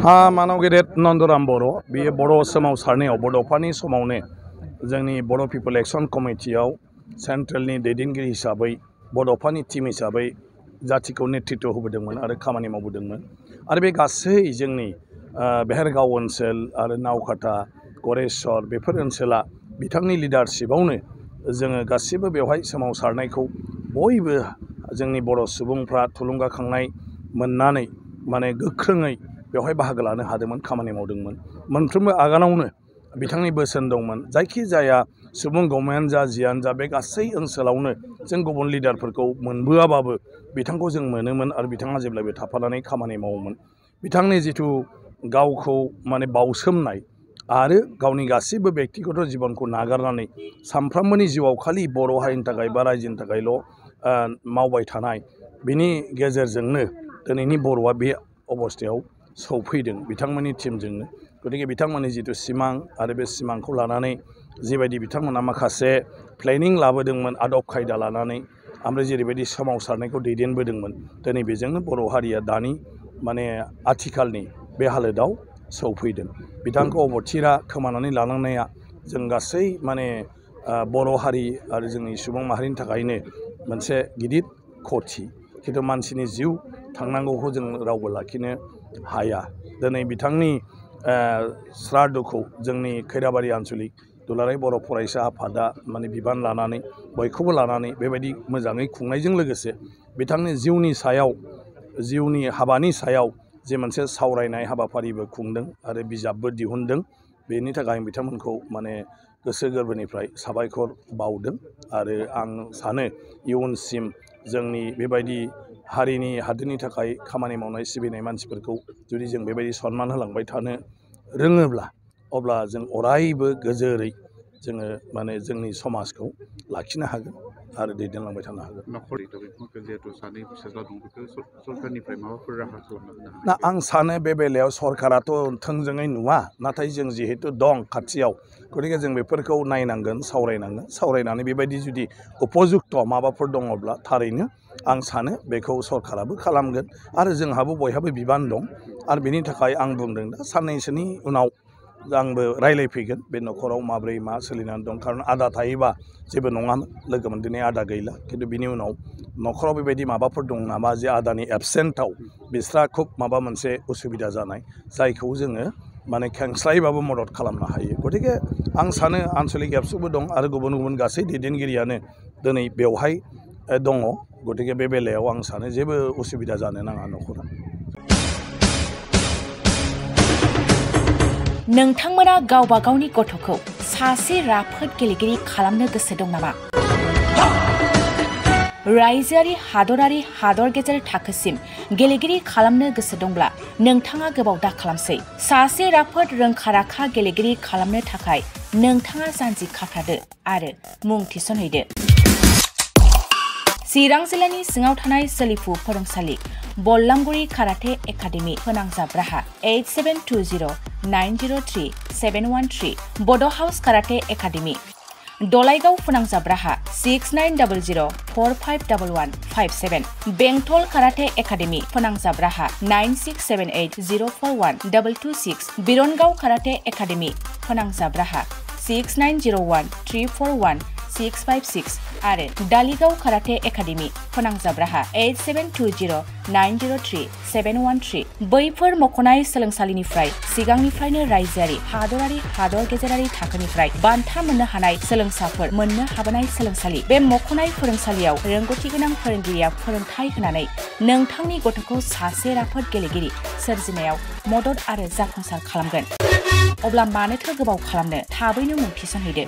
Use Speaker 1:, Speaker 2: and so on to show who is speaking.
Speaker 1: मानव गेदेर नन्दराम बर' बेयो बर' सोमावसारनायाव बड'फानि समावनो जोंनि बर' पिपल एक्शन कमिटियाव सेन्ट्रेलनि दैदेनगिरि हिसाबै बड'फानि टीम हिसाबै जातिखौ नेतृत्व होबोदोंमोन आरो खामानि मावबोदोंमोन आरो बे गासै जोंनि बेहेरगाव ओनसोल आरो नावकाटा गरेस्वर बेफोर ओनसोला बिथांनि लिडारशिपआवनो जोङो गासिबो बेवहाय सोमावसारनायखौ बयबो जोंनि बर' सुबुंफ्रा थुलुंगाखांनाय मोननानै माने गोख्रोङै बेवहाय बाहागो लानो हादोंमोन खामानि मावदोंमोन मोनफ्रोमबो आगानावनो बिथांनि बोसोन दंमोन जायखि जाया सुबुं गौमायानो जा जियानो जा बे गासै ओनसोलावनो जों गुबुन लिडारफोरखौ मोनबोआबाबो बिथांखौ जों मोनोमोन आरो बिथाङा जेब्लाबो थाफानानै खामानि मावोमोन बिथांनि जिथु गावखौ माने बावसोमनाय आरो गावनि गासिबो बेक्तिगत जिबनखौ नागारनानै सानफ्रोमबोनि जिउआव खालि बर' हारिनि थाखाय बा रायजोनि थाखायल' मावबाय थानाय बिनि गेजेरजोंनो दिनैनि बर'आ बे अबस्थायाव सौफैदों बिथांमोननि टीमजोंनो गतिके बिथांमोननि जिथु सिमां आरो बे सिमांखौ लानानै जिबायदि बिथांमोना माखासे प्लेनिं लाबोदोंमोन आदब खायदा लानानै ओमफ्राय जेरैबायदि सोमावसारनायखौ दैदेनबोदोंमोन दिनै बेजोंनो बर' हारिया दानि माने आथिखालनि बे हालोदाव सौफैदों बिथांखौ अबथिरा खोमानानै लानांनाया जों गासै माने बर' हारि आरो जोंनि सुबुं माहारिनि थाखायनो मोनसे गिदिर खथि खिन्थु मानसिनि जिउ थांनांगौखौ जों रावबो लाखिनो हाया दिनै बिथांनि श्राद्धखौ जोंनि खैराबारि आन्चलिक दुलाराय बर' फरायसा आफादा माने बिबान लानानै बयखौबो लानानै बेबायदि मोजाङै खुंनायजों लोगोसे बिथांनि जिउनि हाबानि सायाव जे मोनसे सावरायनाय हाबाफारिबो खुंदों आरो बिजाबबो दिहुनदों बेनि थाखाय आं बिथांमोनखौ माने गोसो गोरबोनिफ्राय साबायखर बावदों आरो आं सानो इयुनसिम जोंनि बेबायदि हारिनि हादोरनि थाखाय खामानि मावनाय सिबिनाय मानसिफोरखौ जुदि जों बेबायदि सनमान होलांबाय थानो रोङोब्ला अब्ला जों अरायबो गोजोरै जोङो माने जोंनि समाजखौ लाखिनो हागोन आरो दैदेनलांबाय थानो हागोन ना आं सानो बे बेलायाव सरकाराथ' थोंजोङै नुवा नाथाय जों जिहेतु दं खाथियाव गतिके जों बेफोरखौ नायनांगोन सावरायनानै बेबायदि जुदि उपजुक्त माबाफोर दङब्ला थारैनो आं सानो बेखौ सरकाराबो खालामगोन आरो जोंहाबो बयहाबो बिबान दं आरो बेनि थाखाय आं बुंदों दा साननैसोनि उनाव आंबो रायलायफैगोन बे न'खराव माब्रै मा सोलिनानै दं खारन आदा थायोबा जेबो नङामोन लोगो मोनदिनै आदा गैला खिन्थु बिनि उनाव न'खराव बेबायदि माबाफोर दं नामा जे आदानि एबसेन्टआव बिस्रा खुब माबा मोनसे उसुबिदा जानाय जायखौ जोङो माने खेंस्लायैबाबो मदद खालामनो हायो गतिके आं सानो आन्चलिक एबसुबो दं आरो गुबुन गुबुन गासै दैदेनगिरियानो दिनै बेवहाय दङ गतिके बे बेलायाव आं सानो जेबो उसुबिदा जानो नाङा न'खरा
Speaker 2: नोंथांमोना गावबा गावनि गथ'खौ सासे राफोद गेलेगिरि खालामनो गोसो दं नामा? रायजोआरि हादरारि हादर गेजेर थाखोसिम गेलेगिरि खालामनो गोसो दंब्ला नोंथाङा गोबाव दा खालामसै सासे राफोद रोंखा-राखा गेलेगिरि खालामनो थाखाय नोंथाङा जानजि खाफ्रादो आरो मुं थिसनहैदो चिरां जिल्लानि सिङाव थानाय सोलिफु फोरोंसालि बल्लामगुरि काराटे एकाडेमि फोनांजाब राहा 8720903713 बड' हाउस काराटे एकाडेमि दलाइगाव फोनांजाब राहा 6900451157 बेंटल काराटे एकाडेमि फोनांजाब राहा 9678041226 बिरनगाव काराटे एकाडेमि फोनांजाब राहा 6901341656 आरो दालिगाव काराटे एकाडेमि फोनांजाब राहा 8720903713 बैफोर मख'नाय सोलोंसालिनिफ्राय सिगांनिफ्रायनो रायजोआरि हादरारि हादर गेजेरारि थाखोनिफ्राय बान्था मोननो हानाय सोलोंसाफोर मोननो हाबोनाय सोलोंसालि बे मख'नाय फोरोंसालियाव रोंगौथि गोनां फोरोंगिरिया फोरोंथाय होनानै नोंथांनि गथ'खौ सासे राफोद गेलेगिरि सोरजिनायाव मदद आरो जाफुंसार खालामगोन अब्ला मानोथो गोबाव खालामनो थाबैनो मुं थिसनहैदो